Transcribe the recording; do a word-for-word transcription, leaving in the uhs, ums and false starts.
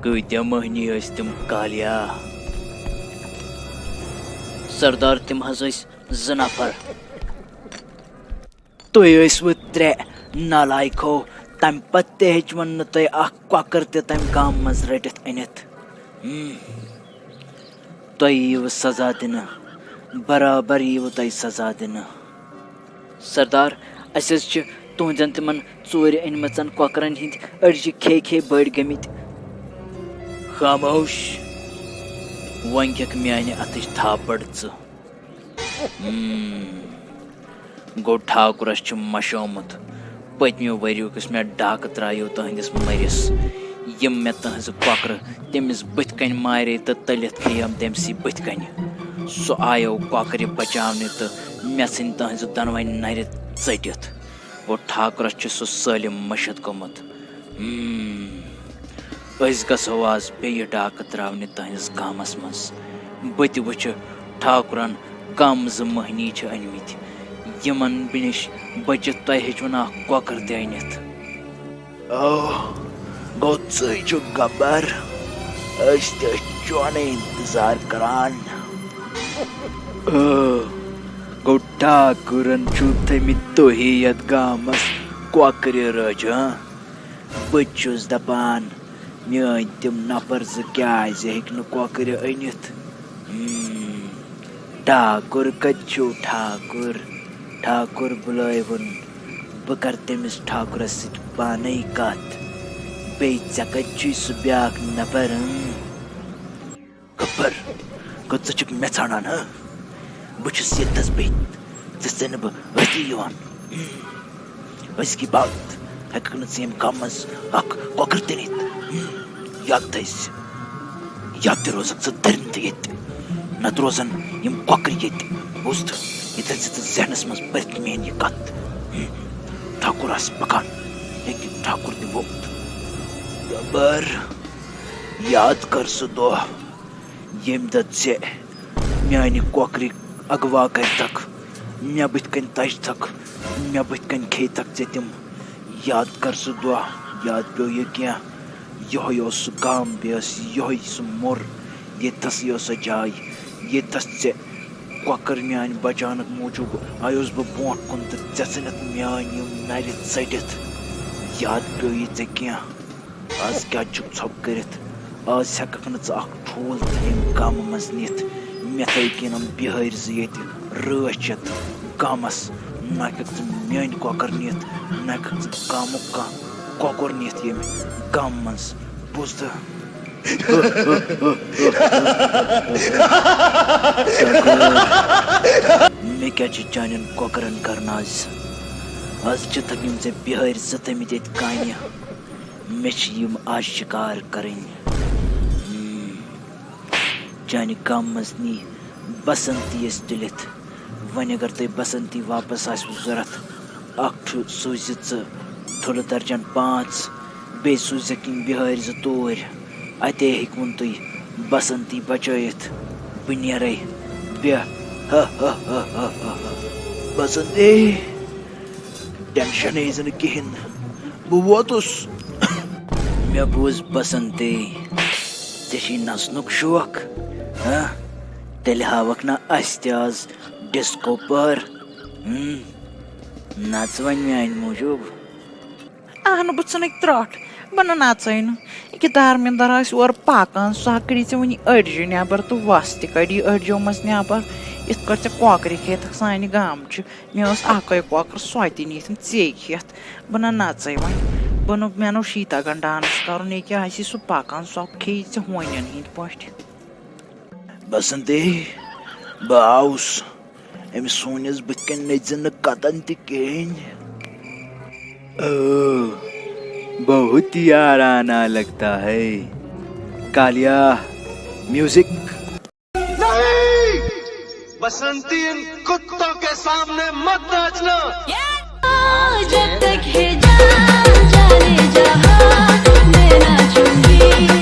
کۭتیاہ مٔہنی ٲسۍ تِم کالیا؟ سردار، تِم حظ ٲسۍ زٕ نفر۔ تُہۍ ٲسوٕ ترٛےٚ نالایکو، تَمہِ پتہٕ تہِ ہیٚچوٕ نہٕ تۄہہِ اکھ کۄکر تہِ تَمہِ گامہٕ منٛز رٔٹِتھ أنِتھ۔ ہم۔ تۄہہِ یِیوٕ سزا دِنہٕ، برابر یِیوٕ تۄہہِ سزا دِنہٕ۔ سردار، اسہِ حظ چھِ تُہنٛدٮ۪ن تِمن ژوٗرِ أنمٕژن کۄکرن ہٕنٛدۍ أڈجہِ کھے کھے بٔڑۍ گٔمٕتۍ۔ خاموش، وۄنۍ کھٮ۪کھ میانہِ اتھٕچ تھاپڑ ژٕ۔ ہم۔ گوٚو ٹھاکرس چھُ مشومُت۔ پٔتمیو ؤرِیُک یُس مےٚ ڈاکہٕ ترٛایو تُہنٛدِس مٔرِس، یِم مےٚ تُہنٛزٕ کۄکرٕ تٔمِس بٕتھِ کنہِ مارے تہٕ تٔلِتھ کھیٚیَم تٔمۍ سٕے بٕتھِ کنہِ۔ سُہ آیو کۄکرِ بچاونہِ تہٕ مےٚ ژھٕنۍ تُہنٛزٕ دۄنوَے نرِ ژٔٹِتھ۔ گوٚو ٹھاکرس چھُ سُہ سٲلِم مٔشِتھ گوٚمُت۔ ہم۔ أسۍ گژھو آز بیٚیہِ ڈاکہٕ ترٛاونہِ تُہنٛدِس گامس منٛز۔ بہٕ تہِ وٕچھٕ ٹھاکرن کم زٕ مٔہنی چھِ أنمٕتۍ، یِمن نِش بٔچِتھ تۄہہِ ہیٚچھوٕ نہٕ اکھ کۄکر تہِ أنِتھ۔ او، گوٚو ژٕے چھُکھ گبر؟ أسۍ تہِ چھِ چونُے انتظار کران۔ او، گوٚو ٹھاکرن چھُو تھٲومٕتۍ تُہی یتھ گامس کۄکرِ رٲچھ، ہاں؟ بہٕ تہِ چھُس دپان، میٲنۍ تِم نفر زٕ کیازِ ہیٚکہِ نہٕ کۄکرِ أنِتھ؟ ہم، ٹھاکُر کتہِ چھُو ٹھاکُر؟ ٹھاکُر بُلٲیوُن، بہٕ کرٕ تٔمِس ٹھاکُرس سۭتۍ پانے کتھ۔ بیٚیہِ ژےٚ کتہِ چھُے سُہ بیاکھ نفر؟ ہم؟ گبر، گوٚو ژٕ چھُکھ مےٚ ژھانڈان، ہہ؟ بہٕ چھُس ییٚتہِ تھَس بِہِتھ، ژےٚ سۭتۍ نہٕ بہٕ أتھی یِوان۔ ہم۔ أزکی بعد ہٮ۪کَکھ نہٕ ژٕ ییٚمہِ گامہٕ منٛز اکھ کۄکر تہِ نِتھ۔ ہم۔ یاد تھٲیزِ، یا تہِ روزَکھ ژٕ دٔرِنٛدٕ ییٚتہِ، نَتہٕ روزَن یِم کۄکٕر ییٚتہِ۔ بوٗزتھٕ؟ یہِ تھٲیزِ ژٕ ذہنَس منٛز بٔرِتھ میٛٲنۍ یہِ کَتھ۔ ہم۔ ٹھاکُر آسہِ پَکان، ییٚکیٛاہ ٹھاکُر تہِ ووت۔ گبر، یاد کر سُہ دۄہ، ییٚمہِ دۄہ ژےٚ میانہِ کۄکرِ اغوا کٔرتکھ، مےٚ بٕتھِ کنہِ تجتکھ، مےٚ بٕتھِ کنہِ کھیٚیتکھ ژےٚ تِم۔ یاد کر سُہ دۄہ، یاد پیوٚو یہِ کینٛہہ؟ یِہوٚے اوس سُہ گام، بیٚیہِ ٲس یِہوٚے سُہ موٚر، ییٚتہِ تھَسٕے ٲس سۄ جاے، ییٚتہِ تھَس ژےٚ کۄکر میانہِ بچاونہٕ موٗجوٗب آیوس بہٕ برونٛٹھ کُن تہٕ ژےٚ ژھٕنِتھ میٲنۍ یِم نرِ ژٔٹِتھ۔ یاد پیوٚو یہِ ژےٚ کینٛہہ؟ آز کیٛازِ چھُکھ ژھۄپہٕ کٔرِتھ؟ آز ہٮ۪کَکھ نہٕ ژٕ اَکھ ٹھوٗل تہِ ییٚمہِ گامہٕ منٛز نِتھ۔ مےٚ تھٲوِکھ یِنَم بِہٲرۍ زٕ ییٚتہِ رٲچھ ہٮ۪تھ گامَس۔ نہ ہٮ۪کَکھ ژٕ میٛٲنۍ کۄکَر نِتھ، نہ ہٮ۪کَکھ ژٕ گامُک کانٛہہ کۄکُر نِتھ ییٚمہِ گامہٕ منٛز۔ بوٗزتھٕ؟ مےٚ کیٛاہ چھُ چانٮ۪ن کۄکرَن کَرُن آز؟ آز چھِ تھٲومٕتۍ ژےٚ بِہٲرۍ زٕ تھٲومٕتۍ ییٚتہِ کانہِ۔ مےٚ چھِ یِم آز شِکار کَرٕنۍ۔ ہم۔ چانہِ گامہٕ منٛز نی بسنتی أسۍ تُلِتھ۔ وۄنۍ اگر تۄہہِ بسنتی واپس آسِوٕ ضوٚرَتھ، اَکھ چھُ سوٗزِتھ ژٕ تھُلہٕ درجن پانٛژھ، بیٚیہِ سوٗزِکھ یِم بِہٲرۍ زٕ توٗرۍ۔ اَتے ہیٚکِوُن تُہۍ بسنتی بچٲیِتھ۔ بہٕ نیرَے۔ بیٚہہ۔ بسنتی، ٹینشن ہیٚیہِ زِ نہٕ کِہیٖنۍ۔ بہٕ ووتُس۔ مےٚ بوٗز بسنتی، ژےٚ چھُے نژنُک شوق، ہہ؟ تیٚلہِ ہاوکھ نا اَسہِ تہِ آز ڈسکو پٔہر۔ ہم؟ نژ وۄنۍ میانہِ موٗجوٗب۔ اہنُو، بہٕ ژھٕنَے ترٛٹھ، بہٕ نہٕ نژے نہٕ۔ یہِ کہِ دارمِندر آسہِ اورٕ پکان، سُہ ہا کٔڑی ژےٚ وُنہِ أڈجہِ نٮ۪بر تہٕ وس تہِ کڑی أڈجو منٛز نٮ۪بر۔ یِتھ کٲٹھۍ ژےٚ کۄکرِ کھیٚیتھکھ سانہِ گامچہِ۔ مےٚ ٲس اکٲے کۄکر، سۄ تہِ نِتھ ژے کھٮ۪تھ۔ بہٕ نہ نژے وۄنۍ۔ بہٕ نہٕ، مےٚ نہٕ شیٖتا گنڈانس کرُن، ییٚکیٛاہ آسی سُہ پکان، سۄ کھیٚیہِ ژےٚ ہونٮ۪ن ہٕنٛدۍ پٲٹھۍ۔ بسنتی، بہٕ آوُس۔ أمِس ہونٮ۪س بٕتھِ کنہِ نٔژِ نہٕ کتن تہِ کِہیٖنۍ۔ اوہ، بہت یارانہ لگتا ہے۔ کالیا، میوزک۔ نہیں! بسنتی، ان کتوں کے سامنے مت ناچنا۔ جب تک ہے جان جانے جہاں، میں ناچوں گی۔